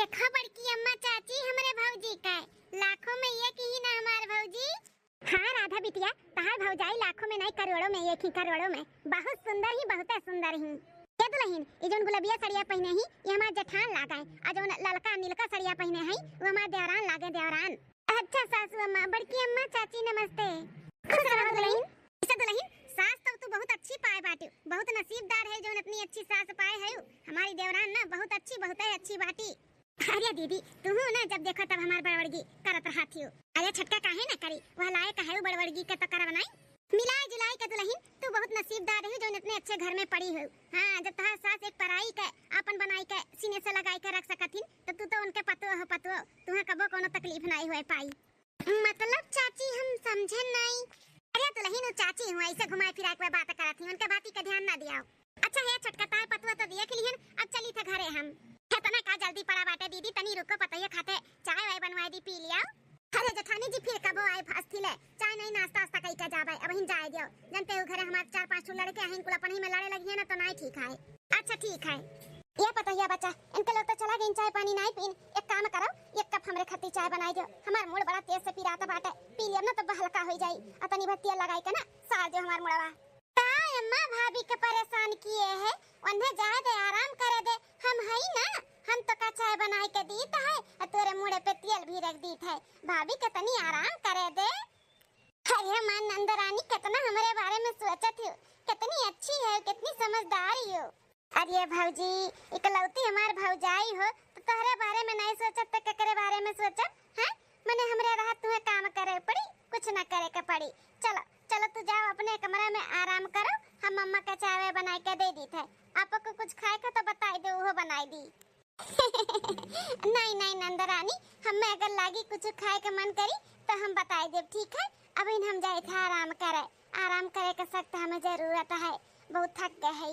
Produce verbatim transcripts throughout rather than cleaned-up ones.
देखा बड़की अम्मा चाची हमरे भौजी का, लाखों में एक ही ना हमार भौजी। हाँ राधा बिटिया, तहार भौजाई लाखों में नहीं करोड़ों में एक ही, करोड़ों में। बहुत सुंदर ही, बहुते सुंदर ही। ये दुल्हन, ये जौन गुलबिया सड़िया पहिने ही, ये हमार जेठान लागे, आ जौन ललका नीलका सड़िया पहिने है, वो हमार देवरान लागे, देवरान। अच्छा सासू अम्मा, बड़की अम्मा, चाची नमस्ते। खुश रहो दुल्हन। ऐसा दुल्हन, सास तो तू बहुत अच्छी पाए बाटी, बहुत नसीबदार है जौन इतनी अच्छी सास पाए है। हमारी देवरान ना बहुत अच्छी, बहुत ही अच्छी बाटी। अरे दीदी, तू ना जब देखो तब हमार बड़वड़गी करत रहत हियो। अरे छोटका काहे ना करी, वह लायक है बड़वड़गी के तो करब नाई। मिलाए जुलाए के दुल्हन, तू बहुत नसीबदार रही जौन इतने अच्छे घर में पड़ी हो। हाँ, जब तोहार सास एक पराई के आपन बनाई के सीने से लगाई के रख सकत हिन, तो तू तो उनके पतोह हो, पतोह। तुहे कबो कोनो तकलीफ नाई होए पाई। मतलब चाची, हम समझे नाई। अरे दुल्हन, उ चाची हुआ, ऐसे घुमाए फिराए के बात करत ही, उनके बाती का ध्यान ना दियाओ। अच्छा है छोटका, तार पतुआ तो देख लिहन, अब चली थे घरे हम। इतना का जल्दी पड़ा बाटे दीदी, तनी रुको, पतोहिया खाते चाय वाय बनवाए दी, पी लियाओ। अरे जेठानी जी, फिर कबो आए फास्ती ले, चाय नहीं नाश्ता वास्ता कई के जाबे, अब हिन जाए दियो। जनते हो घरे हमार चार पांच ठो लड़के हैं, कुल अपन ही में लड़े लगी है ना, तो नाई ठीक है। अच्छा ठीक है। ये पतोहिया बच्चा, इनके लोग तो चला गइन चाय पानी नाई पीन, एक काम करो, एक कप हमरे खातिर चाय बनाई दियो, हमार मूड बड़ा तेज से पिरात बाटे, पी लियब ना तो हल्का हो जाई, आ तनी भर तेल लगाई के ना सार दियो हमार मुड़वा। का अम्मा भाभी के परेशान किए है, उन्हें जाए दे, आराम करे दे, हम हई ना, हम तो का चाय बनाई के दीत है, आ तोरे मुड़े पे तेल भी रख दीत है, भाभी के तनी आराम करे दे। अरे हमार नंदरानी कितना हमरे बारे में सोचत हो, कितनी अच्छी है, कितनी समझदार हो। अरे भौजी, इकलौती हमार भौजाई हो, तो तोहरे बारे में नहीं सोचब तो केकरे बारे में सोचब, हैं? मने हमरे रहत तुहे काम करे पड़ी, कुछ ना करे के पड़ी। चलो, चलो तू जाओ अपने कमरा में आराम करो, हम मम्मा के चाय बनाई के दे दीत है। आपको कुछ खाए का तो बताई दे, वो बनाई दी। नहीं, नहीं नंदरानी, हमें अगर लागी कुछ खाए के मन करी तो हम बताई देब, ठीक है? अब इन हम जाए थे आराम करे, आराम करे के सख्त हमें जरूरत है, बहुत थक गए है।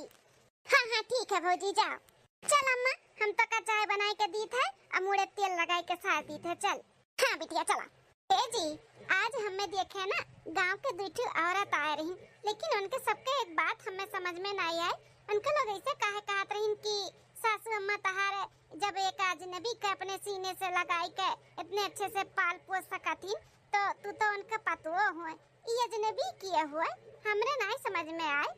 हाँ, हाँ, ठीक है भौजी, जाओ। चल अम्मा, हम तो का चाय बनाई के दीत है, अब मुड़े तेल लगाई के सार दीत है, चल। हाँ बिटिया, चला। ए जी, आज हमें देखे ना, गांव के दुई ठो औरत आए रही, लेकिन उनके सबके एक बात हमें समझ में नहीं आए। उनके लोग ऐसे काहे कहत रही कि सासू अम्मा तहार जब एक अजनबी के अपने सीने से लगाई के इतने अच्छे से पाल पोस सकत ही, तो तू तो उनके पतुओ हुए, ई अजनबी किए हुए, हमरे नहीं समझ में आए।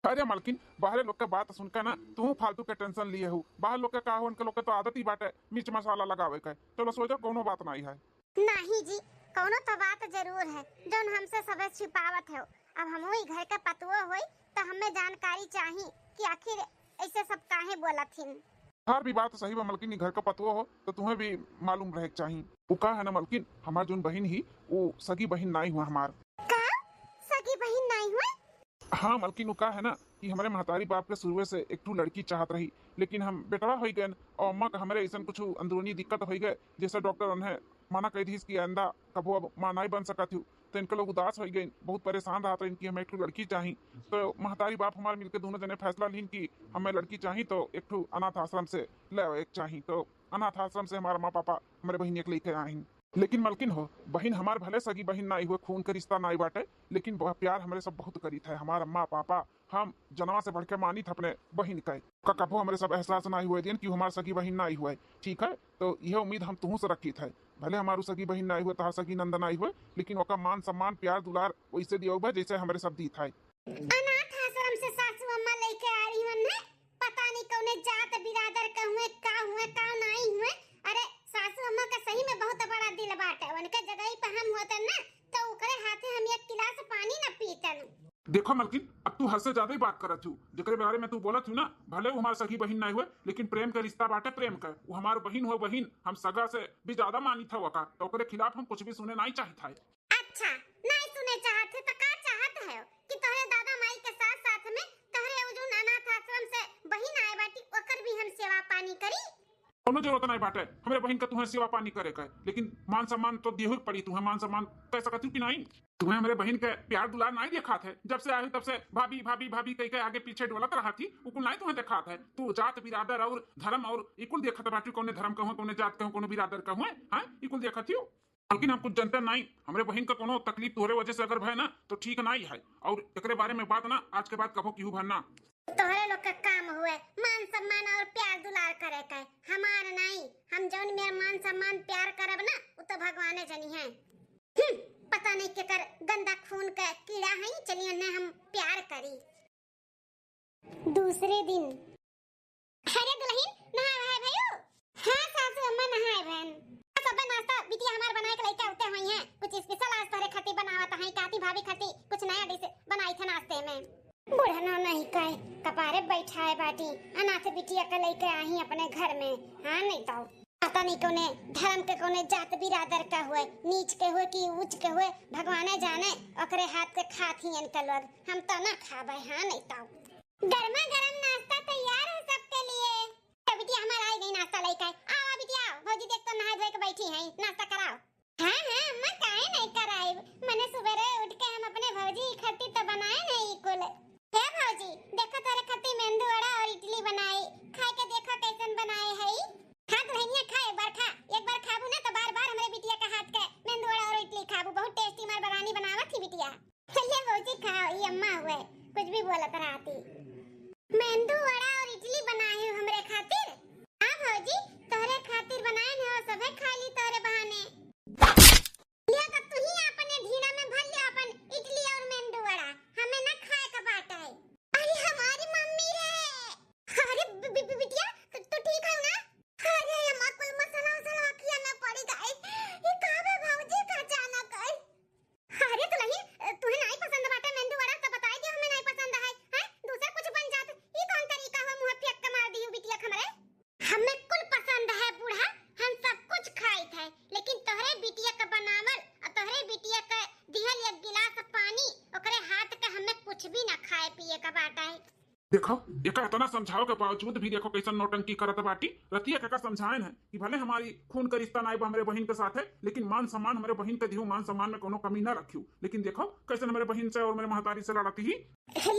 अरे मलकिन, बाहरे लोग के बात सुन के ना तू फालतू के टेंशन लिए हो। बाहर लोग के का हो, उनके लोग के तो आदत ही बाटे मिर्च मसाला लगावे के। चलो सोचो, कोनो बात नहीं है। नहीं जी, कोनो तो बात जरूर है, जौन हमसे सबे छिपावत हो। अब हमहू ई घर के पतुओ होई, तो हमें जानकारी चाही कि आखिर ऐसे सब काहे बोलत हिन। हर भी बात सही बा मलकिन, ई घर के पतुओ हो, तो तुम्हें भी मालूम रहे के चाही। उ का है ना मलकिन, हमार जौन बहिन ही, उ सगी बहिन नाई हुआ हमार। का? सगी बहिन नाई हुआ? हाँ मलकिन, उ का है ना कि हमरे महतारी बाप के शुरुए से एक ठो लड़की चाहत रही, लेकिन हम बेटवा होई गए और अम्मा का हमरे ऐसन कुछ अंदरूनी दिक्कत होई गए, जैसे डॉक्टर उन्हें मना कह दीस कि आइंदा कबो अब माँ नाई बन सकत हो। तो इनके लोग उदास होई गए, बहुत परेशान रहत रहे कि हमें एक ठो लड़की चाही। तो महतारी बाप हमार मिलके दोनों जने फैसला लीन कि हमें लड़की चाही तो एक ठो अनाथ आश्रम से ले आवे के चाही। तो अनाथ आश्रम से हमार अम्मा पापा हमरे बहिनिया के लेके आए हैं। लेकिन मलकिन हो, बहिन हमार भले सगी बहिन नाई हुए, खून के रिश्ता नाई बाटे, लेकिन वह प्यार हमरे सब बहुत करीत है। हमार अम्मा पापा हम जनवा से बढ़ के मानित अपने बहिन के। का कबो हमरे सब एहसास नाई हुए दिन कि हमार सगी बहिन नाई हुए, ठीक है? तो यह उम्मीद हम तुहू से रखीत है। भले हमारू सगी बहिन नाई हुए, तहार सगी नंद नाई हुए, लेकिन ओका मान सम्मान, प्यार दुलार वैसे दियो बा जैसे हमरे सब दीत है। अनाथ आश्रम से सासू अम्मा लेके आ रही हन है, पता नहीं कौने जात बिरादर का हुए, का हुए, का नाई हुए। अरे सासू अम्मा का सही में बहुत बड़ा दिल बाटे, उनके जगह पे हम होते ना तो ओकरे हाथे हम एक गिलास पानी न पीतन। देखो मलकिन, अब तू हद से ज्यादा ही बात करत हू। जेकरे बारे में तू बोलत हू ना, भले वो हमार सगी बहिन नाई हुए, लेकिन प्रेम का रिश्ता बाटे प्रेम का। वो हमार बहिन हुए बहिन, हम सगा से भी ज्यादा मानित है ओका, तो ओकरे खिलाफ हम कुछ भी सुने नाई चाहित है। अच्छा, नाई सुने चाहत है तो का चाहत है कि तोहरे दादा माई के साथ साथ में तोहरे वो जौन अनाथ आश्रम से बहिन आए बाटी ओकर भी हम सेवा पानी करी? कोनो जरूरत नहीं बाटे हमरे बहिन का तुम्हें सेवा पानी करे का, लेकिन मान सम्मान तो दियो ही पड़ी। तुम्हें मान सम्मान कह सकत हूँ कि नहीं? तुम्हें हमरे बहिन के प्यार दुलार नहीं देखात है, जब से आई तब से भाभी भाभी भाभी कह के आगे पीछे डोलत रहा थी, वो कुल नहीं तुम्हें देखात है। तू जात बिरादर और धर्म और इकुल देखत बाटू, कौने धर्म का हुए, कौने जात का हुए, कौने बिरादर का हुए, हाँ, इकुल देखत ही हो। लेकिन हम कुछ जनते नहीं, हमरे बहिन का कोनो तकलीफ तोहरे वजह से अगर भय ना तो ठीक नहीं है, और एकरे बारे में बात ना आज के बाद कभो केहू भर ना। तोहरे लोग का काम हुए मान सम्मान और प्यार दुलार करे के, हमार नहीं। हम जौन सम्मान प्यार करब ना, उ तो भगवाने जनी है। हम्म, पता नहीं केकर गंदा खून के कीड़ा है, चलिए उन्हें हम प्यार करी। दूसरे दिन। अरे दुल्हन, नहाए वहाए भयू? हाँ सासू अम्मा, नहाए भयन। सब नाश्ता बिटिया हमार बनाए के लइका उते हुई है, कुछ special आज तोहरे खातिर बनावत है, काती भाभी खातिर कुछ नया dish बनाई थे नाश्ते में। बूढ़ा ना नहीं कहे, कपारे बैठाए बाटी, अनाथ बिटिया के लइके आई अपने घर में। हाँ नहीं तो पता नहीं कौने धर्म के, कौने जात बिरादर का हुए, नीच के हुए कि ऊंच के हुए, भगवाने जाने। ओकरे हाथ के खात ही इनका लोग, हम तो ना खाबे। हाँ नहीं तो गरमा गरम नाश्ता तैयार है सबके लिए। तो बिटिया हमार आई गई नाश्ता लेके। आओ, आओ बिटिया, आओ। भौजी देख तो नहाए धोए के बैठी हैं, नाश्ता कराओ। हाँ, हाँ, अम्मा, काहे नहीं कराइब? मने सुबेरे उठ के हम अपने भौजी खातिर तो बनाए नहीं कुल। हे भौजी, देखो तोरे खातिर मेंदू वड़ा और इडली बनाई, खाए के देखो कैसन बनाए है। खा दुल्हनिया, खा, एक बार खा, एक बार खाबू ना तो बार बार हमरे बिटिया के हाथ के मेंदू वड़ा और इडली खाबू। बहुत tasty मार बरानी बनावत ही बिटिया। चलिए भौजी खाओ, ई अम्मा हुए, कुछ भी बोलत रहती। मेंदू वड़ा और इडली बनाए हो हमरे खातिर? हाँ भौजी, तोहरे खातिर बनाए हो, सभे खा ली तोहरे बहाने। लिया तो तू ही अपने ढीड़ा में भर लिया अपन इडली और मेंदू वड़ा, हमें ना खाए का बात है। अरे हमारी मम्मी रे, अरे बि-, बि-, बि-, बिटिया, तू, तू ठीक है ना? अरे अम्मा, कुल मसाला वसाला अखिया में पड़ गए। ये का बे भौजी का अचानक है? अरे दुल्हन, तुहे नाई पसंद बाटे मेंदू वड़ा, तो बताई दियो हमें नाई पसंद है, हैं? दूसर कुछ बन जात, ई कौन तरीका हो, मुँह फेंक के मार दियो बिटिया के हमरे? हमें कुल पसंद है बूढ़ा, हम सब कुछ खाइत है, लेकिन तोहरे बिटिया के बनावल और तोहरे बिटिया के दिहल एक गिलास पानी, ओकरे हाथ के हमें कुछ भी ना खाए पिए के बाटे। देखो, एका इतना समझावे के बावजूद भी देखो कैसन नौटंकी करत बाटी। रतिया के का समझाएन है कि भले हमारी खून का रिश्ता नाई बा हमरे बहिन के साथ है, लेकिन मान सम्मान हमरे बहिन के दिहू, मान सम्मान में कोनो कमी ना रखियो। लेकिन देखो कैसन हमरे बहिन से और मेरे महतारी से लड़ती ही।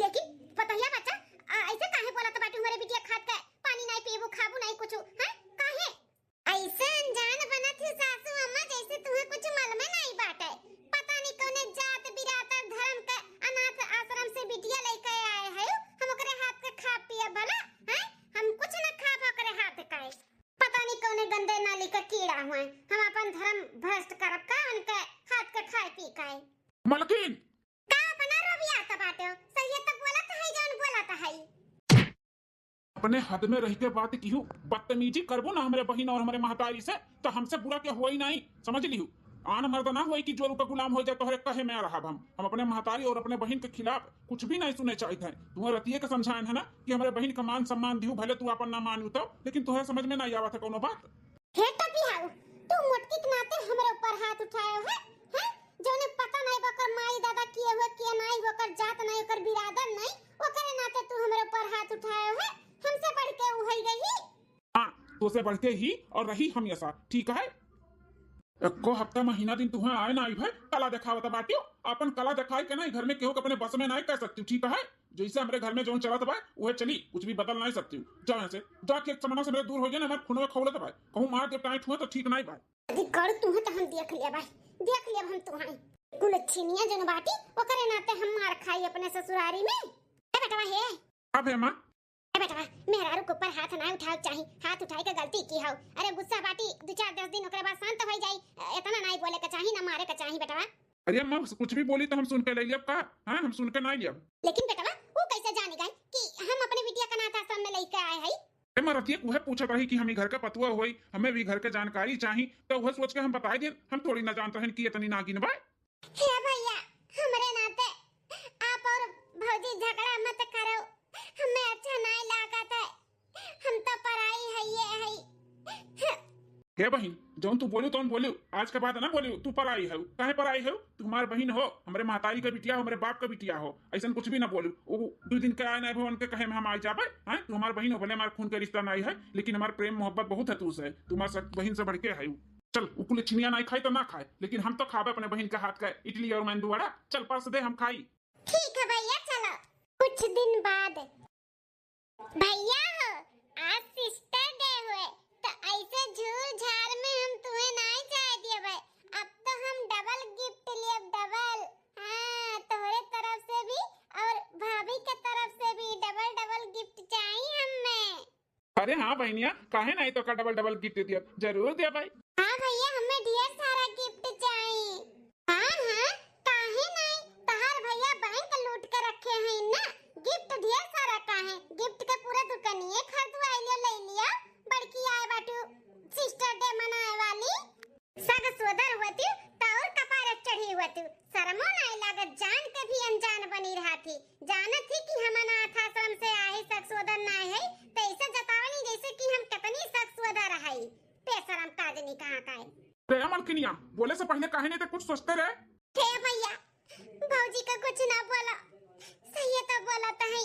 लेकिन पतोहिया बच्चा, आ, ऐसे काहे बोलत बाटी? हमरे बिटिया खात के पानी नाई पीबू, खाबू नाई कुछ, हैं? काहे? ऐसे अनजान बनत ही सासू अम्मा, जैसे तुहे कुछ मालूमे नाई बाटे। पता नहीं कौने जात बिरादर धर्म के अनाथ आश्रम से बिटिया लेके आए है, हम ओकरे हाथ के खा पिए भला, हैं? हम कुछ न खाब ओकरे हाथ के। पता नहीं कौने गंदे नाली का कीड़ा हुए, हम अपन धर्म भ्रष्ट करब का उनके हाथ के खाए पी के? मलकिन! का अपना रोबियात बाटे हो? सही तो बोलत है, जौन बोलत है। अपने हद में रह के बात किहू, बदतमीजी करबू ना हमरे बहिन और हमरे महतारी से, तो हमसे बुरा के होई नाई, समझ लिहू। आन मर्द ना होई कि जोरू का गुलाम हो जाए, तोहरे कहे में रहब हम। हम अपने महतारी और अपने बहिन के खिलाफ कुछ भी नहीं सुने चाहित है। तुहे रतिये के समझाएन है ना कि हमरे बहिन का मान सम्मान दिहू, भले तू अपन ना मानू तो, लेकिन तुहे समझ में नहीं आवत है कौनो बात। हे टपिहाऊ, तू मोटकी के नाते हमरे ऊपर हाथ उठायो है, हैं? जौने पता नहीं बा ओकर माई दादा किए हुए, किए नाई, ओकर जात नहीं, ओकर बिरादर नहीं, ओकरे नाते तू हमरे ऊपर हाथ उठायो है, हमसे बढ़ के उ होई गई। हाँ, तोसे बढ़ के ही और रही हमेशा, ठीक है? एको हफ्ता महीना दिन तुहे आए ना आई है, कला देखावत बाटियो, अपन कला देखाई के ना घर में केहू के अपने बस में नहीं कर सकती, ठीक है? जैसे हमरे घर में जौन चलत बा, उहे चली, कुछ भी बदल नहीं सकती। जा यहाँ से, जा खेत समनवा से मेरे दूर हो जाए ना, हमार खूनवा खौलत बा, कहूँ मार दे टाइट हुआ तो ठीक नहीं बा। अरे कर तुहे तो हम देख लिया बा, देख लिया हम तुहे। कुलच्छिनिया जौन बाटी, ओकरे नाते हम मार खाई अपने ससुरारी में। ए बेटवा हे। अब हे माँ। ए बेटवा, मेहरारू के ऊपर हाथ ना उठावे के चाही, हाथ उठाए के गलती की हौ। अरे गुस्सा बाटी, दो चार दस दिन ओकरे बाद शांत हो जाई, इतना नहीं बोले के चाही, ना मारे के चाही बेटवा। अरे अम्मा, कुछ भी बोली तो हम सुन के ले लियब का? हाँ, हम सुन के ना लियब। लेकिन बेटवा, वो कैसे जान गए कि हम अपने बिटिया का अनाथ आश्रम में लेके आए हई? ए माँ, रतिया उहे पूछत रही कि हम ई घर के पतुआ होई, हमें भी घर के जानकारी चाही, तो उहे सोच के हम बताई देन। हम थोड़ी ना जानत रहन कि इतनी नागिन बा। हे भैया, हमरे नाते आप और भौजी झगड़ा मत करो, हमें अच्छा नहीं लागत है, हम तो पराई है ये है। हे बहिन, जौन तू बोलू तौन बोलू, आज के बाद ना बोलू तू पराई हऊ। काहे पराई हऊ? तू हमार बहिन हो, हमरे महतारी के बिटिया हो, हमरे बाप के बिटिया हो, ऐसन कुछ भी ना बोलू। उ दू दिन के आए ना भवन के कहे में हम आ जाबे, हैं? तू हमार बहिन हो, भले हमार खून के रिश्ता नहीं है, लेकिन हमार प्रेम मोहब्बत बहुत है तू से। तू हमार सक-, बहिन से बढ़ के है। चल, उ कुल छिनिया नहीं खाई तो ना खाए, लेकिन हम तो खाबे अपने बहिन के हाथ का इडली और मेंदू वड़ा। चल, परस दे, हम खाई। ठीक है भैया, चलो। कुछ दिन बाद। भैया हो, आज Sister Day हुए, तो ऐसे झूर झार में हम तुम्हें नाई जाए दिए भाई। अब तो हम double gift लिए, double। हाँ, तोहरे तरफ से भी और भाभी के तरफ से भी double double gift चाहिए हमें। अरे हाँ बहनिया, काहे नाई तो का double double gift दिया, जरूर दिया भाई। हाँ भैया, हमें ढेर सारा गिफ्ट चाही। हाँ हाँ, काहे नहीं, तहार भैया बैंक लूट के रखे हैं ना, गिफ्ट ढेर सारा काहे, गिफ्ट के पूरा दुकानिए खरीदवाई लियो, ले लियो, बड़की आए बाटू सिस्टर डे मनाए वाली। सग सोदर होती त और कपार चढ़ी होती, शर्मो नहीं लागत, जान के भी अनजान बनी रहा थी। जानत ही कि हम अनाथ आश्रम से आए, सग सोदर नहीं है, तो ऐसे जतावनी जैसे कि हम कितनी सग सोदर है। बेशरम काजनी कहाँ का है। रे मलकिनिया, बोले से पहले काहे नहीं तो कुछ सोचते रे? हे भैया, भौजी का कुछ ना बोला, सही तो बोला तो है,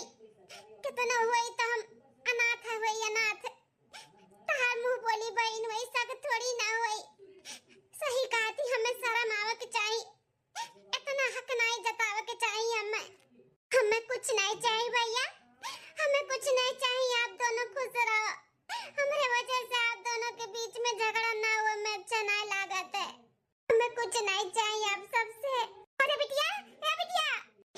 कितना हुई तो हम अनाथ है, हुई अनाथ। तहार मुंह बोली बहन वही सग थोड़ी ना होई। सही कहती, हमें शर्म आवे के चाही। इतना हक नाई जतावे के चाही हमें। हमें कुछ नहीं चाही भैया, हमें कुछ नहीं चाही। आप दोनों खुश रहो, हमरे वजह से आप दोनों के बीच में झगड़ा ना हो, हमें अच्छा नहीं लागत है। हमें कुछ नहीं चाहिए आप सबसे। अरे बिटिया, ए बिटिया।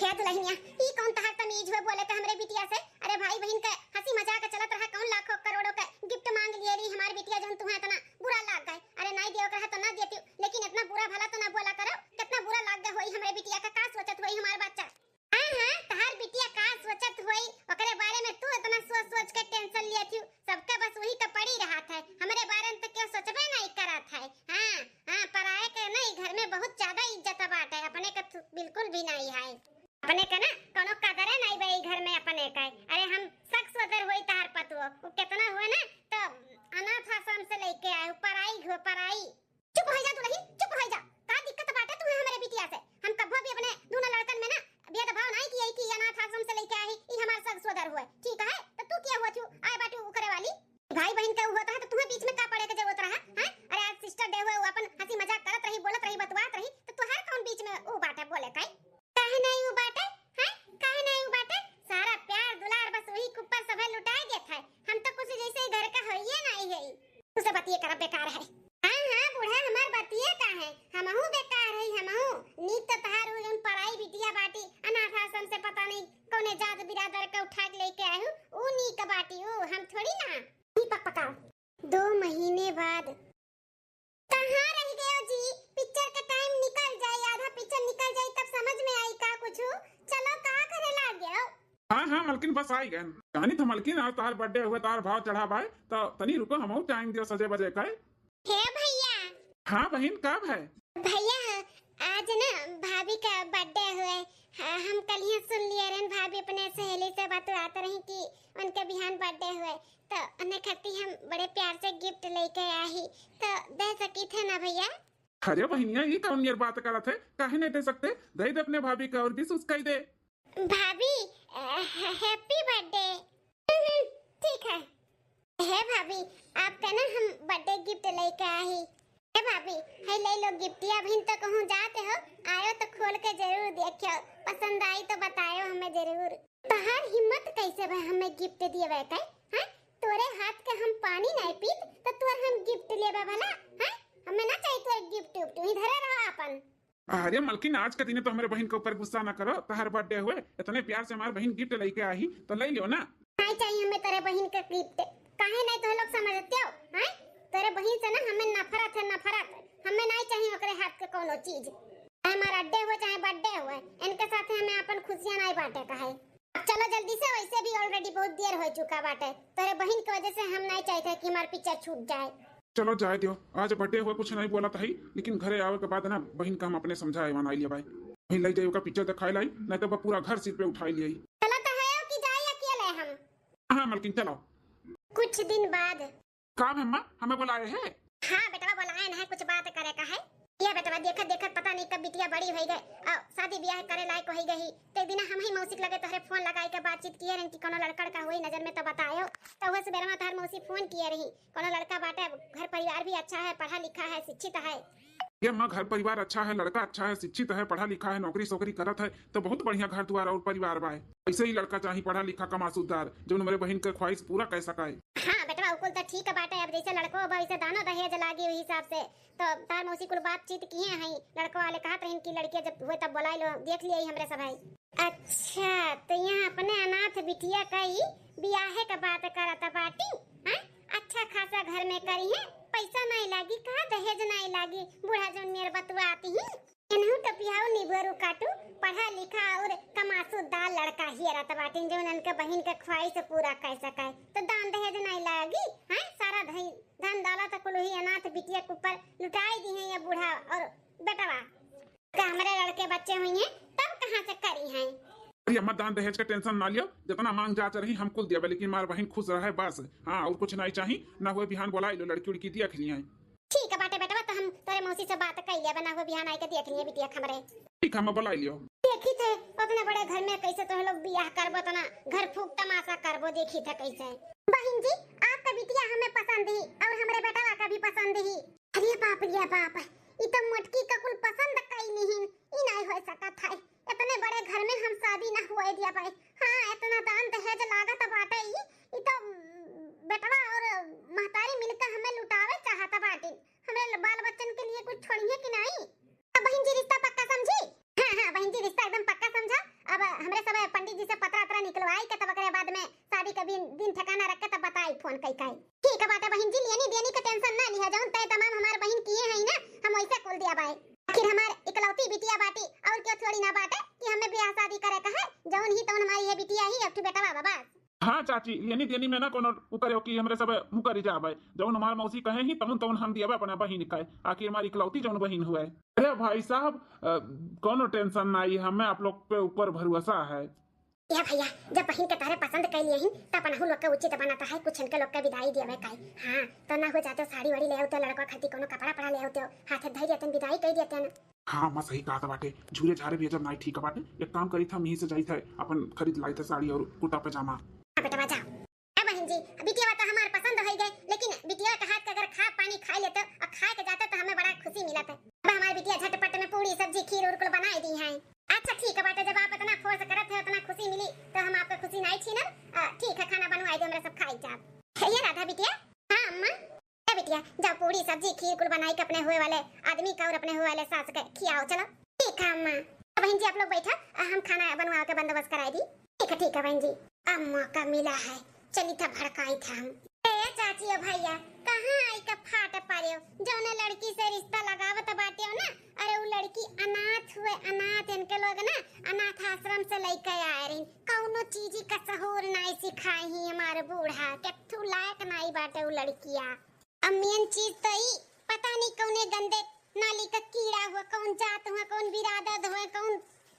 हे दुल्हनिया, ई कौन तहार तमीज हुए बोले त हमरे बिटिया से? अरे भाई बहिन के हंसी मजाक चलत रहा, कौन लाखों करोड़ों के गिफ्ट मांग लिए रही हमार बिटिया, जौन तुम्हें इतना बुरा लाग गए। अरे नाई दियो कहा तो ना देती, लेकिन इतना बुरा भला तो ना बोला करो। कितना बुरा लाग गए होई हमरे बिटिया का, का सोचत होई हमार बच्चा? हाँ हाँ, तहार बिटिया का सोचत होई, ओकरे बारे में तू इतना सोच सोच के टेंशन लिया थी। सबका बस वही का पड़ी रहत है, हमरे बारे में तो क्यों सोचबे नहीं करत है। हाँ हाँ, पराए के नहीं, घर में बहुत ज्यादा इज्जत बाटे, अपने का तू बिल्कुल भी नहीं है। अपने का ना कोनो कदरे नहीं बे घर में अपने का। अरे हम सग सोदर होई तहार पतुओ, वो कितना हुआ ना तो अनाथ आश्रम से लेके आए, पराई हो पराई। चुप हो जा दुल्हन, चुप हो जा। का दिक्कत बाटे तुम्हें हमरे बिटिया से? हम कब्बो भी अपने दोनों लड़कन में ना भेदभाव नहीं किए कि अनाथ आश्रम से लेके आई, ई हमार सग सोदर हुए, ठीक है? तो तू क्या हुआ थी आए बाटू उकरे वाली? भाई बहन के हुआ तो है, तो तुम्हें बीच में का पड़े के जरूरत रहा, हैं? अरे आज सिस्टर डे हुए, वो अपन हंसी मजाक करत रही, बोलत रही, बतुआत रही, तो तुहार कौन बीच में वो बाटे बोले का? काहे नहीं उ बाटे? हैं? काहे नहीं उ बाटे? सारा प्यार दुलार बस वही के ऊपर सभे लुटाए देत है। हम तो कुछ जैसे ही घर का होइए नहीं है। तुसे बतिए करब बेकार है। हाँ हाँ बूढ़ा, हमार बतिए का है, हमहू बेकार है, हमहू। नीक तो तहार उ जौन पराई बिटिया बाटी, अनाथ आश्रम से पता नहीं कौने जात बिरादर के उठा के लेके आए हूँ, उ नीक बाटी, उ हम थोड़ी ना। ई पक पकाओ। दो महीने बाद कहाँ रह गयो जी? पिक्चर के टाइम निकल जाई, आधा पिक्चर निकल जाई, तब समझ में आई का कुछ। चलो, का करे लाग गयो? हाँ हाँ मलकिन, बस आई गए। जानी तो मलकिन, आज तार बर्थडे हुए, तार भाव चढ़ा बाय, तो तनी रुको, हमहू टाइम दियो सजे बजे का। हे भैया। हाँ बहिन, का है? भैया, आज ना भाभी का बर्थडे हुए। हाँ, हम कल ही सुन लिए रहन, भाभी अपने सहेली से बतुआत रही कि उनके बिहान बर्थडे हुए, तो उन्हें खातिर हम बड़े प्यार से गिफ्ट लेके आही, तो दे सकी थे ना भैया? अरे बहिनिया, ई कौन नियर बात करत है? काहे नहीं दे सकते? दे दे अपने भाभी का और विश उस कह दे। भाभी, अ, ह-, हैप्पी बर्थडे। हम्म, ठीक है। हे भाभी, आपका ना हम बर्थडे गिफ्ट लेके आही। हे भाभी, है ले लो गिफ्टिया। अभी तो कहूँ जाते हो, आयो तो खोल के जरूर देखियो, पसंद आई तो बतायो हमें जरूर। तहार हिम्मत कैसे भा हमें गिफ्ट दिए के, हैं? तोरे हाथ के हम पानी नहीं पीत, तो तोर हम गिफ्ट लेबे भला, हैं? हमें ना चाहिए तोर गिफ्ट उफ्ट, वहीं धरे रहो अपन। अरे मलकिन, आज के दिने तो हमरे बहिन के ऊपर गुस्सा ना करो, तहार बर्थडे हुए, इतने प्यार से हमार बहिन गिफ्ट लेके आही, तो ले लियो ना। नहीं चाहिए हमें तोरे बहिन के गिफ्ट। काहे नहीं तो लोग समझते हो, हैं? तोरे बहिन से ना हमें नफरत है, नफरत। हमें नहीं चाहिए ओकरे हाथ के कोनो चीज। चाहे हमारा डे हुए, चाहे बर्थडे हुए, इनके साथ हमें अपन खुशियाँ नहीं बांटे का है। अब चलो जल्दी से, वैसे भी already बहुत देर हो चुका बाटे। तोरे बहिन के वजह से हम नहीं चाहते कि हमार पिक्चर छूट जाए। चलो जाए दियो, आज बर्थडे हुआ कुछ नहीं बोला था ही, लेकिन घरे आवे के बाद ना बहिन का हम अपने समझाए वहाँ आई लिया भाई। वहीं ले जाइए का पिक्चर दिखाए लाई, नहीं तो पूरा घर सिर पे उठाई लिया। चलो तो है कि जाए अकेले हम। हाँ मलकिन चलो। कुछ दिन बाद। का अम्मा, हमें बुलाए है? हाँ बेटवा, बुलाए ना है, कुछ बात करे का है। ये बेटवा, देखत देखत पता नहीं कब बिटिया बड़ी भई गए और शादी ब्याह करे लायक होई गई। तो एक दिन हम ही मौसी के लगे तोहरे फोन लगाई के बातचीत किए रहन कि कोनो लड़कड़ का होई नजर में तो बतायो। तो वह सुबेरवा तोहर मौसी फोन किए रही, कोनो लड़का बाटे, घर परिवार भी अच्छा है, पढ़ा लिखा है, शिक्षित है। ये अम्मा, घर परिवार अच्छा है, लड़का अच्छा है, शिक्षित है, पढ़ा लिखा है, नौकरी सोकरी करत है, तो बहुत बढ़िया घर द्वार और परिवार बा। ऐसे ही लड़का चाही, पढ़ा लिखा, कमासुदार, जो हमरे बहिन के ख्वाहिश पूरा कर सकाए। हाँ बेटवा, उ कुल तो ठीक बाटे। अब जैसे लड़को बा, वैसे दानो दहेज लागी, वही हिसाब से। तो तार मौसी कुल बातचीत किए हैं, लड़को वाले कहत रहिन कि लड़किया जब हुए तब बुलाई लो, देख लिया ही हमरे सब है। अच्छा, तो यहाँ अपने अनाथ बिटिया का ही बियाहे का बात करत बाटी, हैं? अच्छा खासा घर में करी है, पैसा नहीं लागी, कहा दहेज नाई लागी, बूढ़ा जौन मेर बतुआती ही। एनहू टपियाऊ निबरू काटू, पढ़ा लिखा और कमासू दार लड़का हियरत बाटिन, जौन इनके बहिन के ख्वाहिश पूरा कर सके। तो दान दहेज नाई लागी, हैं? सारा धन, धन दौलत कुल ही अनाथ बिटिया के ऊपर लुटाई दिहे ये बूढ़ा और बेटवा। का हमरे लड़के बच्चे हुइहैं, तब कहाँ से करिहैं? अरे अम्मा, दान दहेज के tension ना लियो, जितना मांग जाच रही हम कुल दियाबे, लेकिन हमार बहिन खुश रहे बस। हाँ, और कुछ नाई चाही, ना हुए बिहान बोलाई लो, लड़की उड़की दिया खिली हैं। ठीक है बाटे बेटवा, तो हम तोरे मौसी से बात कई लेबे, ना हुए बिहान आई के देख लिए बिटिया हमरे। ठीक है, हम बोलाई लियो। देखी थे, उतने बड़े घर में कैसे तोह लोग बियाह करबो, उतना घर फूक तमाशा करबो, देखी थे कैसे। बहिन जी, आपका बिटिया हमें पसंद ही और हमरे बेटवा का भी पसंद ही। अरे बाप रे बाप, ई तो मोटकी का कुल पसंद कई लिहिन, ई नाई हो सकत है। इतने बड़े घर में हम शादी ना हुए दिया भाई। हाँ, इतना दान दहेज लागत बाटे ई, ई तो बेटवा और महतारी मिलकर हमें लुटावे चाहत बाटिन। हमरे ल-, बाल बच्चन के लिए कुछ छोड़िए कि नाई? अब बहिन जी रिश्ता पक्का समझी? हाँ, हाँ, बहिन जी रिश्ता एकदम पक्का समझा। अब हमरे सब पंडित जी से पतरा अतरा निकलवाई के तब ओकरे बाद में शादी के दिन, दिन ठिकाना रख के तब बताई फोन कई कई। ठीक है बाटे बहिन जी, लेनी देनी के tension ना लिहा, जौन तय तमाम हमार बहिन किए हैं ना, हम वैसे कुल दिया बाए। आखिर हमार इकलौती बिटिया बाटी, और क्यों थोड़ी ना बाटे कि हमें ब्याह शादी करे का है, जौन ही तौन हमारी ये बिटिया ही, एक ठो बेटवा बा बस। हाँ चाची, लेनी देनी में ना कोनो उकरे कि हमरे सब मुकरी जाबे, जौन हमार मौसी कहे ही तौन तौन हम दियाबे अपना बहिन के, आखिर हमार इकलौती जौन बहिन हुए। अरे भाई साहब, अ, कोनो tension ना, ये हमें आप लोग पे ऊपर भरोसा है। ए भैया, जब बहिन के तोहरे पसंद कइ लिहिन, त अपनहू लोग के उचित बनत है, कुछ इनके लोग के विदाई दियावे काई। हाँ, तो ना हो जाते साड़ी वाड़ी ले आउते, लड़का खातिर कोनो कपड़ा पड़ा ले आउते, हाथे धइ देते, विदाई कइ देते। हाँ, अम्मा सही कहत बाटे, झूरे झारे भेजब नाई ठीक बाटे। एक काम करी था, हम यहीं से जाई था, अपन खरीद लाई था साड़ी और कुर्ता पैजामा। हाँ बेटवा, जाओ। ए बहिन जी, बिटिया तो हमार पसंद होइ गए, लेकिन बिटिया के हाथ के अगर खा पानी खाइ लेते और खाए के जाते तो हमें बड़ा खुशी मिलत है। अब हमार बिटिया झटपट में पूड़ी सब्जी खीर उर कुल बनाइ दी है। अच्छा ठीक है बाटे, जब आप इतना force करत है, उतना खुशी मिली तो हम आपके खुशी नाई छीनब। अ, ठीक है, खाना बनवाइ दे, हमरा सब खाई जाब। हे ये राधा बिटिया। हाँ अम्मा। ए बिटिया, जाओ पूड़ी सब्जी खीर कुल बनाई के अपने हुए वाले आदमी का और अपने हुए वाले सास के खियाओ, चलो। ठीक है अम्मा। अब बहिन जी आप लोग बैठा, अ, हम खाना बनवा के बंदोबस्त कराई दी। ठीक है, ठीक है बहिन जी। अम्मा का मिला है, चली था भड़काई था हम। ए चाची, ओ भैया, कहाँ आई का फाट पारे हो? जौने लड़की से रिश्ता लगावत बाटे हो ना, अरे उ लड़की अनाथ हुए, अनाथ। इनके लोग ना अनाथ आश्रम से लइके आए रही। कौनो चीजी का सहूर नाई सिखाई ही हमारे बूढ़ा, केथू लायक नाई बाटे उ लड़किया। अब main चीज तो ई, पता नहीं कौने गंदे नाली का कीड़ा हुआ, कौन जात हुआ, कौन बिरादत हुआ, कौन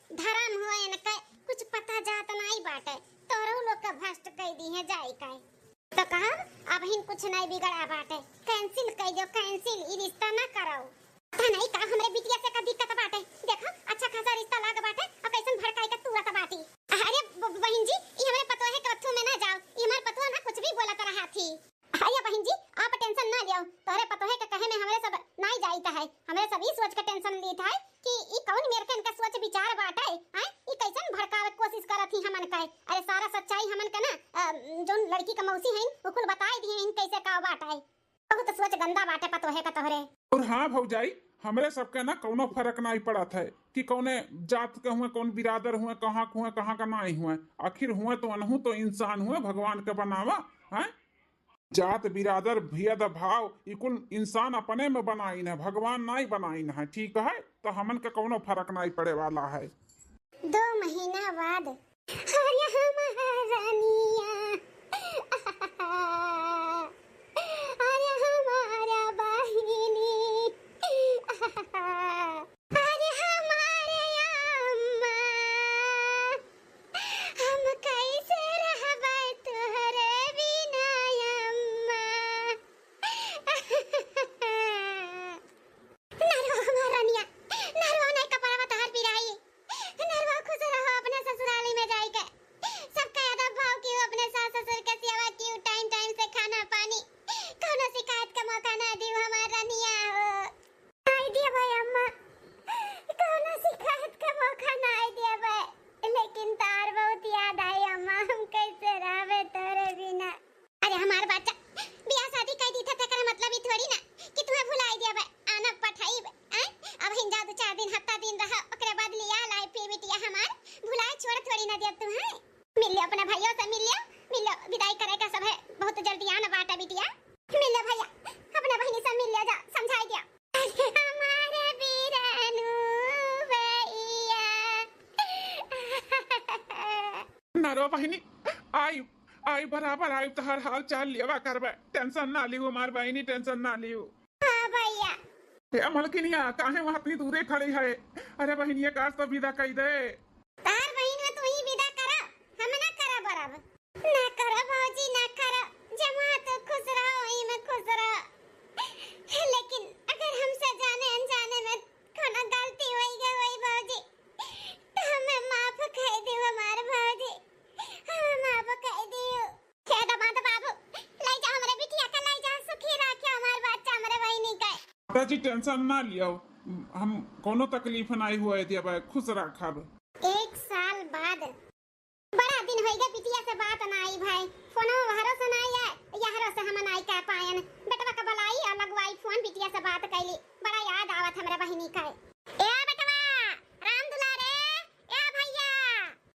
धर्म हुआ, इनका कुछ पता जात नाई बाटे। तोरहू लोग का भ्रष्ट कइ दी है जाई काई। तो कहब, अबहिन कुछ नाई बिगड़ा बाटे, cancel कइ दो, cancel, ई रिश्ता ना कराओ। पता नाई का हमरे बिटिया से का दिक्कत बाटे। देखो, अच्छा खासा रिश्ता लाग बाटे, और कैसन भड़काई के तुरत बाटी। अरे ब-, बहिन जी, ई हमरे पतोहे के अथू में ना जाओ, ई हमार पतोह ना कुछ भी बोलत रहा थी। अरे बहिन जी, आप tension ना लियो, तोहरे पतोहे के कहे में हमरे सब नाई जाइत है, हमरे सब ई सोच के tension लीत है कि ई कौन मेर के इनका सोच विचार बाटे, हैं? ई कैसन भड़कावे के कोशिश करत ही हमन के? अरे सारा सच्चाई हमन के ना, अ, जौन लड़की के मौसी हैं, उ कुल बताई दिए हैं कैसे का बाटे। बहुत सोच गंदा बाटे पतोहे का तोहरे। और हाँ भौजाई, हमरे सबके ना कौनो फर्क नाई पड़त है कि कौने जात के हुए, कौन बिरादर हुए, कहाँ के हुए, कहाँ का नाई हुए। आखिर हुए तो अनहू तो इंसान हुए, भगवान के बनावा, हैं? जात बिरादर भेदभाव ई कुल इंसान अपने में बनाइन है, भगवान नाई बनाइन है, ठीक है? तो हमन के कौनो फर्क नाई पड़े वाला है। दो महीना बाद। अरे हमार रानिया, अरे हमार बहिनी, अरे हमार अम्मा, हम कैसे रहबै तोहरे बिना अम्मा? ना रो हमार रानिया, ना रो, नहीं कपड़वा तोहार पिराई, ना रो, खुश रहो अपने ससुराली में जाइके। सबका याद भाव की अपने सास ससुर के सेवा की, time time से बहिनी, आई, आई, बराबर आई, तोहार हाल चाल लेवा करबे। टेंशन ना लियो हमार बहिनी, टेंशन ना लियो। हाँ भैया। ए मलकिनिया, काहे वहाँ इतनी दूरे खड़ी है? अरे बहिनिया, काश तो विदा कई दे। तार बहिन है, तू ही विदा करा, हम ना करा बराबर। ना करा भौजी, ना करा, जहाँ तू खुश रहो, वहीं में खुश रहो। लेकिन अगर हमसे जाने अनजाने में कोनो गलती होई गई होई भौजी, तो हमें माफ कर दियो हमार भौजी, हमें माफ कर दियो। हे दामाद बाबू, ले जा हमरे बिटिया का, ले जा, सुखी रखे हमार बच्चा, हमरे बहिनी का। माता जी, टेंशन ना लियो, हम कोनो तकलीफ नाई हुए दिया, खुश रखब। एक साल बाद। बड़ा दिन होई गए बिटिया से बात ना आई भाई, फोनवा वहरो से ना आए, यहरो से हम ना आई कह पायन। बेटवा का बुलाई और लगवाई फोन, बिटिया से बात कैली। बड़ा याद आवत हमरे बहिनी का। ए बेटवा, राम दुलारे, ए भैया।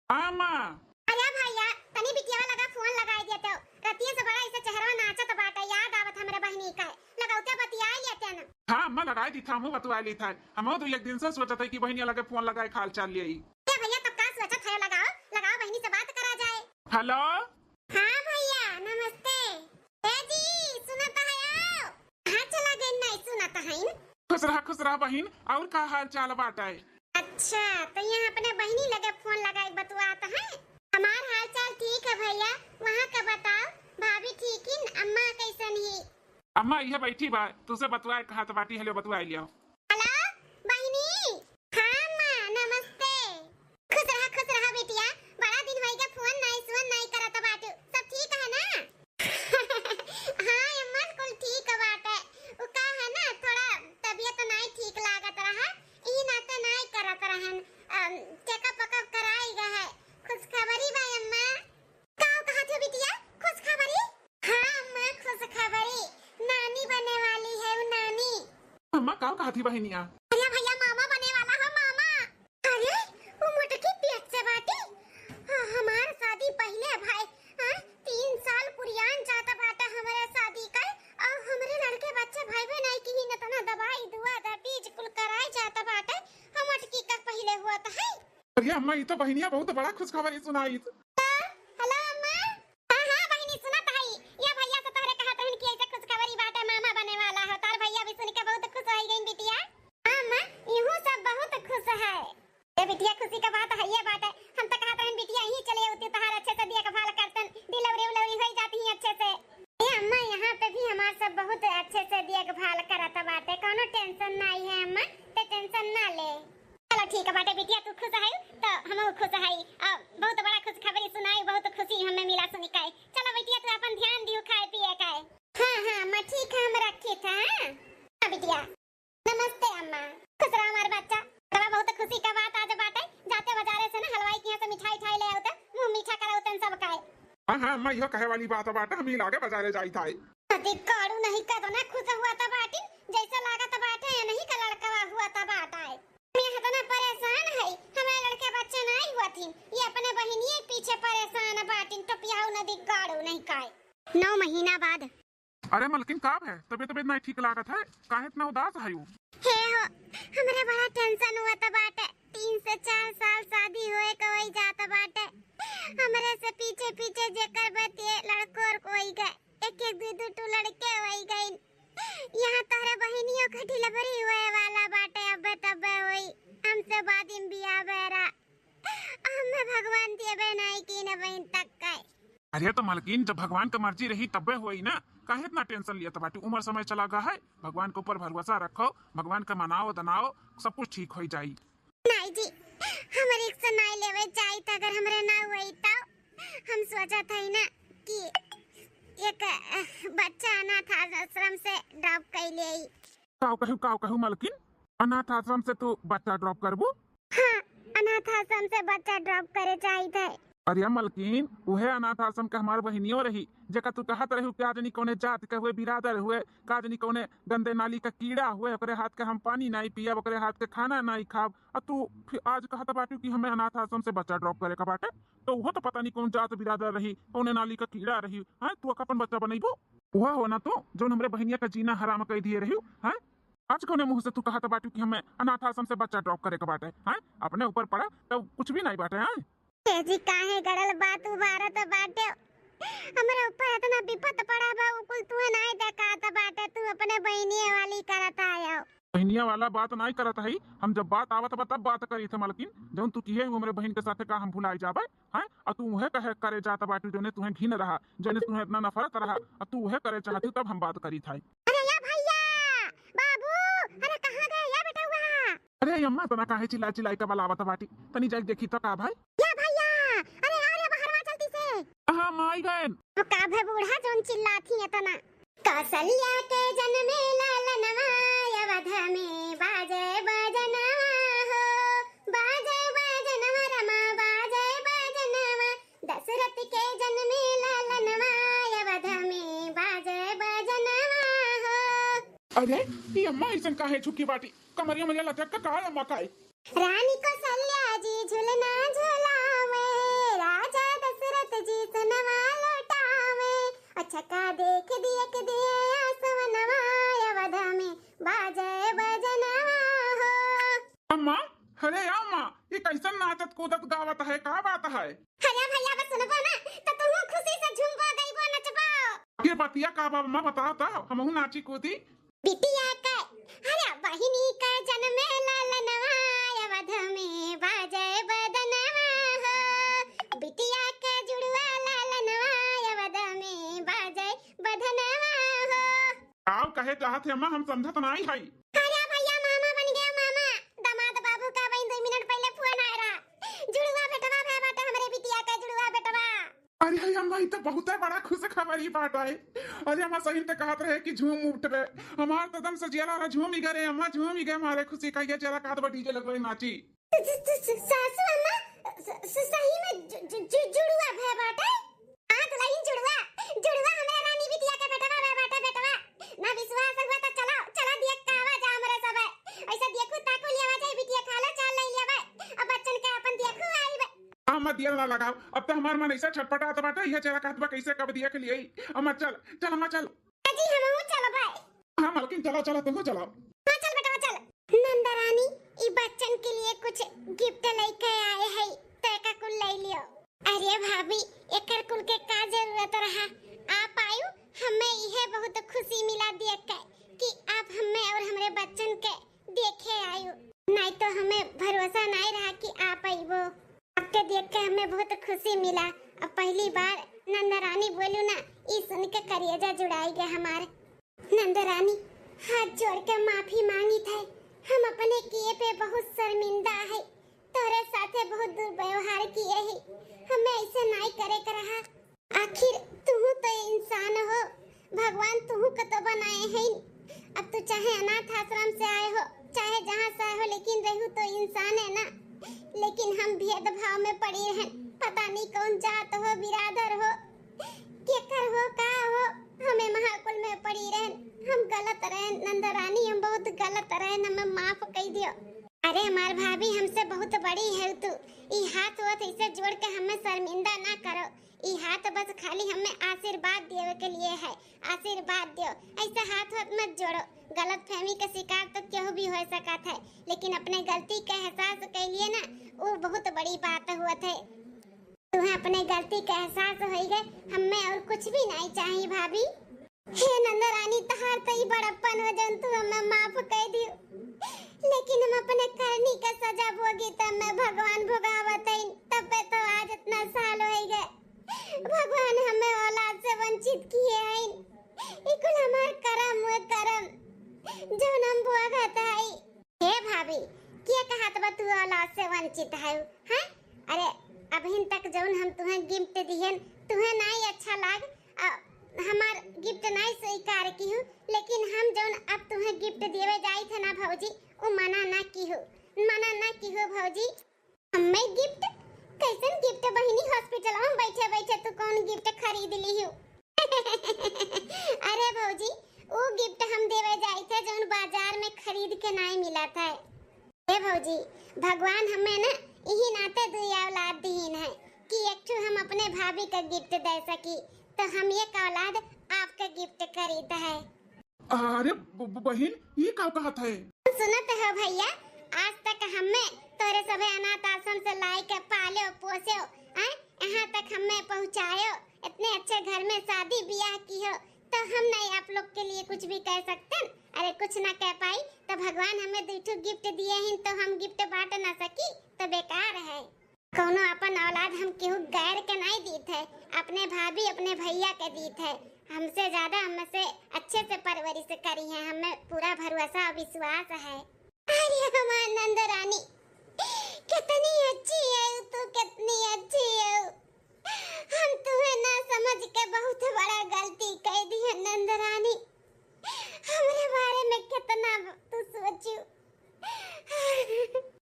हाँ माँ। अरे भैया, तनी बिटिया लगा फोन लगाई देते हो। रतिये से बड़ा इसे चेहरा नाचत बाटे, याद आवत हमरे बहिनी का। लगाओ क्या बतिया लेते हैं ना। हाँ अम्मा, लगाई दी था, हमहू बतुआ ली था। हमहू तो एक दिन से सोचत है कि बहिनिया लगे फोन लगाए, हाल चाल ले आई। ए भैया, तब का सोचत है, लगाओ, लगाओ, बहिनी से बात करा जाए। हेलो। हाँ भैया, नमस्ते। ए जी, सुनत है आओ? कहाँ चला गई, नहीं सुनत है? खुश रहा, खुश रहा बहिन, और का हाल चाल बाटे? अच्छा, तो यहाँ अपने बहिनी लगे फोन लगाई बतुआत है। हमार हाल चाल ठीक है भैया, वहाँ का बताओ, भाभी ठीक ही, अम्मा कैसन ही? अम्मा इहे बैठी बा, तुसे बतुआए कहत बाटी, हेलो बतुआए लियो। हेलो बहिनी। हाँ अम्मा, नमस्ते। खुश रहा, खुश रहा बिटिया, बड़ा दिन होई गए फोन नाई सुन नाई करत बाटू, सब ठीक है ना? हाँ अम्मा, कुल ठीक बाटे। उ का है ना, थोड़ा तबियत नाई ठीक लागत रहा, ई नाते नाई करत रहन। अम, चेकअप वकअप कराई गए है। खुशखबरी बा अम्मा। का कहत हो बिटिया? खुशखबरी? हाँ अम्मा, खुशखबरी। नानी बने वाली है वो, नानी। अम्मा, का कहत ही बहिनिया? अरे भैया, मामा बने वाला है, मामा। अरे, वो मोटकी पेट से बाटी। हाँ, हमार शादी पहिले भाई, हाँ, तीन साल पुरियान जात बाटे हमरे शादी का, और हमरे लड़के बच्चे भाई भी नहीं की न तना दवाई दुआ दा बीज कुल कराए जात बाटे। हम मोटकी का पहिले हुआ तो है। अरे अम्मा, ई तो बहिनिया बहुत बड़ा खुशखबरी सुनाई। हेलो अम्मा। हाँ, हाँ बहिनी, सुनत हई। या भैया से तोहरे कहत रहन कि ऐसे खुशखबरी बाटे, मामा बने वाला हो। तार भैया भी सुन के बहुत खुश होई गइन बिटिया। हाँ अम्मा, इहू सब बहुत खुश है। ए बिटिया, खुशी का बात है ये बाटे। हम तो कहत रहन बिटिया यहीं चले अउती, तोहार अच्छे से देखभाल करतन, डिलीवरी उलीवरी होई जाती ही अच्छे से। ए अम्मा, यहाँ पे भी हमार सब बहुत अच्छे से देखभाल करत बाटे, कौनो टेंशन नाई है अम्मा, ते टेंशन ना ले। चलो ठीक बाटे बिटिया, तू खुश है तो हमहू खुश है। आ, बहुत बड़ा खुशखबरी सुनाई, बहुत खुशी हमें मिला सुन के। चलो बिटिया, तू अपन ध्यान दियो खाए पिए का। हाँ, हाँ अम्मा, ठीक है, हम रखी था। हाँ बिटिया, नमस्ते अम्मा। खुश रहो हमार बच्चा। बड़ा बहुत खुशी का बात आज बाटे, जाते बाजारे से ना हलवाई के यहाँ से मिठाई उठाई ले आओ तो मुँह मीठा कराओ तन सब का। हाँ, हाँ अम्मा, इहो कहे वाली बात बाटे, हम ही लागे बाजारे जाई था। अधिकारू नहीं का तो ना खुश हुआ था बाटिन, जैसे लागत बाटे या नहीं का लड़कवा हुआ था बाटा है। मैं इतना परेशान है, हमारे लड़के बच्चे नहीं हुआ थी, ये अपने बहिनिये पीछे परेशान बाटिन, टोपियाऊ न दिगाड़ू नहीं काए। नौ महीना बाद। अरे मलकिन, का है? तबियत, तबियत नहीं ठीक लागत है, काहे इतना उदास है यू? हे हो, हमरा बड़ा टेंशन हुआ था बाटे, तीन से चार साल शादी होए के होई जात बाटे, हमरे से पीछे पीछे जेकर बतिये लड़कोर होई गए, एक एक दू दू टू लड़के होई गइन। यहाँ तोहरे बहिनियों के डिलीवरी होए वाला बाटे, अबे तबे होई, हमसे बाद में बियाह बेरा। हमें भगवान देवे नहीं की न बहन तक के। अरे तो मलकिन, जब भगवान के मर्जी रही तबे होई ना, काहे इतना टेंशन लियत बाटी? उम्र समय चला गा है, भगवान के ऊपर भरोसा रखो, भगवान के मनाओ दनाओ, सब कुछ ठीक होई जाई। नहीं जी, हम रिक्स नहीं लेवे जाई त अगर हमरे ना होई तो हम सोचत हई ना कि एक, अ, बच्चा अनाथ आश्रम से ड्रॉप कर ले आई। काव कहू, काव कहू मलकिन, अनाथ आश्रम से तू बच्चा ड्रॉप करबू? हाँ, अनाथ आश्रम से बच्चा ड्रॉप करे जाई थे। अरे मलकिन, उहे अनाथ आश्रम के हमार बहिनियो रही, जेका तू कहत रहू कि आज नी कौने जात के हुए, बिरादर हुए, का जनी कौने गंदे नाली का कीड़ा हुए, ओकरे हाथ के हम पानी नाई पियब, ओकरे हाथ के खाना नाई खाब। आ तू फिर आज कहत बाटू कि हमें अनाथ आश्रम से बच्चा ड्रॉप करे का बाटे, तो वो तो पता नहीं कौन जात बिरादर रही, कौने नाली का कीड़ा रही, हैं? तू अपन बच्चा बनैबू? वह हो ना तू, जौन हमरे बहिनिया का जीना हराम कर दिए रही, हैं? आज कौने मुंह से तू कहत बाटू कि हमें अनाथ आश्रम से बच्चा ड्रॉप करे का बाटे, हैं? अपने ऊपर पड़ा तब कुछ भी नहीं बाटे, हैं? ए जी, काहे गड़ल बात उबारत बाटे? हमरे ऊपर इतना विपत पड़ा बा, उ कुल तुहे नाहीं देखात बाटे, तू अपने बहिनिये वाली करत आयो। बहिनिया वाला बात नाहीं करत हई, हम जब बात आवत बा तब बात करी थे मलकिन। जौन तू किहे हु हमरे बहिन के साथे का हम भुलाई जाबे, हैं? अ तू उहे कहे करे जात बाटू जौने तुहे घिन रहा, जौने तुहे इतना नफरत रहा, अ तू उहे करे चाहतू तब हम बात करी थे। अरे या भैया, बाबू, अरे कहाँ गए या बेटउआ? अरे अम्मा, तना काहे चिल्ला चिल्लाई के बलावत बाटी? तनी जाके देखी तो का भाई? या भैया, अरे आ रे बहरवा जल्दी से। हाँ, हम आई गए। तो का भे बूढ़ा जौन चिल्लात ही इतना? कौशल्या के जन्मे लालनवा अवध में बाजे बजनवा हो, बाजे बजनवा रमा, बाजे बजनवा। दशरथ के जन्मे लालनवा अवध में बाजे बजनवा हो। अरे, ई अम्मा अइसन काहे झुकी बाटी? कमरिया में लटक के का अम्मा काई? रानी कौशल्या जी झुलना झुलावे, राजा दशरथ जी सोनवा लौटावे। अच्छा का देख दियक दिए आसवनवा अवध में बाजे बजनवा हो। अम्मा, अरे अम्मा, ई कइसन नाचत कूदत गावत है, का बात है? अरे भैया, बस सुनबो ना, तो तुहूँ खुशी से झूमबो, गइबो, नचबो। ये बतिया का बा अम्मा, बताओ तो, हमहूँ नाची कूदी। बिटिया के, अरे बहिनी के जन्मे लालनवा अवध में बाजे बजनवा हो। बिटिया के जुड़वा लालनवा अवध में बाजे बजनवा हो। आओ कहे चाहत है अम्मा, हम समझत नाई हई। अरे भैया, मामा बन गया मामा, दामाद बाबू का बहिन दो मिनट पहले फोन आए रहा, जुड़वा बेटवा भे बाटे हमरे बिटिया के जुड़वा बेटवा। अरे हे अम्मा, ई तो बहुते बड़ा खुश खबरी बाटे। अरे अम्मा, सही ते कहत रहे कि झूम उठबे। हमार तो दम से जियरा रहा झूम ही गए रे अम्मा, झूम ही गए मारे खुशी का। ये चला कहत बा डीजे लगवाई नाची। स-, स-, स-, सासू अम्मा, स-, स-, सही में जु-, जु-, जु-, जुड़ुआ भे बाटे। हाँ दुलहिन जुड़ुआ, जुड़ुआ हमरा रानी बिटिया के बेटवा भे बाटे बेटवा। ना विश्वास हुआ तो चला, चला दिया कहवा जा हमरे सब। ऐसा देखू ताकू लियावा जाए बिटिया खाला चाल ले लियावा। अब बच्चन के अपन देखू आई बे। अम्मा दियल ना लगाओ, अब तो हमार मन ऐसा छटपटात बाटे, यह चला कहत बा कैसे कब दिया के लिए। अम्मा चल, चल अम्मा चल। जी हमहू चलबे। हाँ मलकिन चला, चला तुम चलाओ। हाँ चल बेटवा चल। नंदरानी, ई बच्चन के लिए कुछ गिफ्ट लेके आए है, तो एका कुल ले लियो। अरे भाभी, एकर कुल के का जरूरत रहा? आप आयु, हमें इहे बहुत खुशी मिला देख के कि आप हमें और हमरे बच्चन के देखे आयु। नहीं तो हमें भरोसा नहीं रहा कि आप अइबो। आपके देख के हमें बहुत खुशी मिला। अब पहली बार नंदरानी बोलू ना, ई सुन के करेजा जुड़ाई गया हमार। नंदरानी, हाथ जोड़ के माफी मांगी थे, हम अपने किए पे बहुत शर्मिंदा है, तोरे साथे बहुत दुर्व्यवहार किए ही, हमें ऐसे नाई करे के रहा। आखिर तुहू तो इंसान हो, भगवान तुहू के तो बनाए हैं। अब तू चाहे अनाथ आश्रम से आए हो, चाहे जहाँ से आए हो, लेकिन रहू तो इंसान है ना। लेकिन हम भेदभाव में पड़ी रहन, पता नहीं कौन जात हो, बिरादर हो, केकर हो, का हो, हमें महाकुल में पड़ी रहन। हम गलत रहन नंदरानी, हम बहुत गलत रहन, हमें माफ कई दियो। अरे हमार भाभी, हमसे बहुत बड़ी है तू, ई हाथ वाथ ऐसे जोड़ के हमें शर्मिंदा ना करो। ई हाथ बस खाली हमें आशीर्वाद देवे के लिए है, आशीर्वाद दियो। ऐसे हाथ वाथ मत जोड़ो, गलत फहमी के शिकार तो केहू भी हो सकत है, लेकिन अपने गलती के एहसास कैलिए ना, वो बहुत बड़ी बात हुआ थे। तुम्हें अपने गलती के एहसास होई गए, हमें और कुछ भी नहीं चाहिए भाभी। हे नंदरानी, तहार तो ई बड़प्पन हो जौन तू हमें माफ कर दियो, लेकिन हम अपने करनी का सजा भोगी त हमें भगवान भोगावत है, तब पे तो आज इतना साल हो गए। भगवान हमें औलाद से वंचित किए हैं। ई कुल हमार करम हुए करम, जौन हम भोगत है। हे भाभी, के कहत बा तू औलाद से वंचित है, हैं? अरे, अबहिन तक जौन हम तुहें गिफ्ट दिहन, तुहें नाई अच्छा लाग, अ, हमार गिफ्ट नाई स्वीकार किहू, लेकिन हम जौन अब तुहें गिफ्ट देवे जाई थे ना भौजी, उ मना ना किहू, मना ना किहू भौजी। हमें गिफ्ट? कैसन गिफ्ट बहिनी? हॉस्पिटल में बैठे बैठे तू कौन गिफ्ट खरीद लिहू? अरे भौजी, उ गिफ्ट हम देवे जाई थे जौन बाजार में खरीद के नाई मिला था। ए भौजी, भगवान हमें ना इही नाते दुई औलाद दीन है कि एक ठो हम अपने भाभी का गिफ्ट दे सकी, तो हम एक औलाद आपका गिफ्ट खरीद है। अरे ब-, ब-, बहिन, ई का कहत है? सुनत हो भैया, आज तक हमें तोरे सभे अनाथ आश्रम से लाई के पाले पोसे, आए, यहाँ तक हमें पहुँचायो, इतने अच्छे घर में शादी ब्याह किहो, तो हम नहीं आप लोग के लिए कुछ भी कह सकते हैं? अरे कुछ ना कह पाई तो भगवान हमें दुइ ठो गिफ्ट दिए हैं तो हम गिफ्ट बांट ना सकी तो बेकार है। कौनो अपन औलाद हम केहू गैर के नहीं दीत है, अपने भाभी अपने भैया के दीत है। हमसे ज्यादा हमसे अच्छे से परवरिश करी है, हमें पूरा भरोसा और विश्वास है। अरे हमार नंद रानी, कितनी अच्छी है तू, कितनी अच्छी है। हम तुम्हें ना समझ के बहुत बड़ा गलती कह दी है नंद रानी। हमरे बारे में कितना तू सोचू।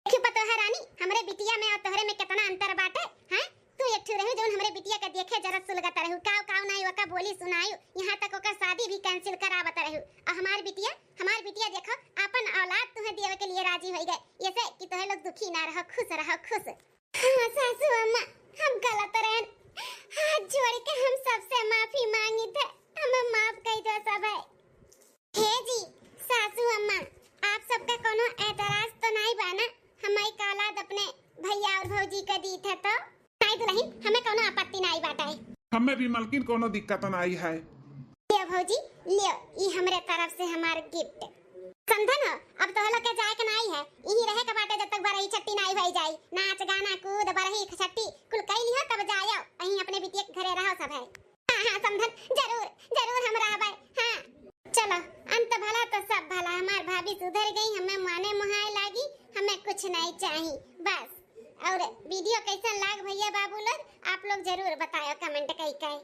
देखी पतोह रानी, हमरे बिटिया में और तोहरे में कितना अंतर बाटे, हैं? तू एक ठो रहू जौन हमरे बिटिया के देखे जरत सुलगत रहू, काव काव नाई ओका बोली सुनायू, यहाँ तक ओकर शादी भी कैंसिल करावत रहू। और हमार बिटिया, हमार बिटिया देखो, अपन औलाद तुम्हें देवे के लिए राजी होई गए, ऐसे कि तोहे लोग दुखी ना रहो, खुश रहो, खुश। हाँ सासू अम्मा, हम गलत रहन, हाथ जोड़ के हम सबसे माफी मांगी थे, हमें माफ कर दो सब है। हे जी, सासू अम्मा, आप सबका कोनो एतराज तो नाई बा ना? हमारी औलाद अपने भैया और भौजी के दी थे तो? नाई दुल्हन, हमें कोनो आपत्ति नाई बाटे। हमें भी मलकिन कोनो दिक्कत नाई है। लियो भौजी, लियो, ई हमरे तरफ से हमार गिफ्ट। समधन हो, अब तोहलो के जाए के नाई है, यही रहे के बाटे जब तक बरही छट्टी नाई भई जाई। नाच गाना कूद बरही छट्टी कुल कई लियो तब जायो, अहीं अपने बिटिया के घरे रहो सब है। हाँ, हाँ, समधन, जरूर, जरूर हम रहबै। हाँ। चलो, अंत भला तो सब भला, हमार भाभी सुधर गई, हमें माने मुहाए लागी, हमें कुछ नहीं चाही, बस। और वीडियो कैसन लाग भैया बाबू लोग, आप लोग जरूर बतायो कमेंट कई कई।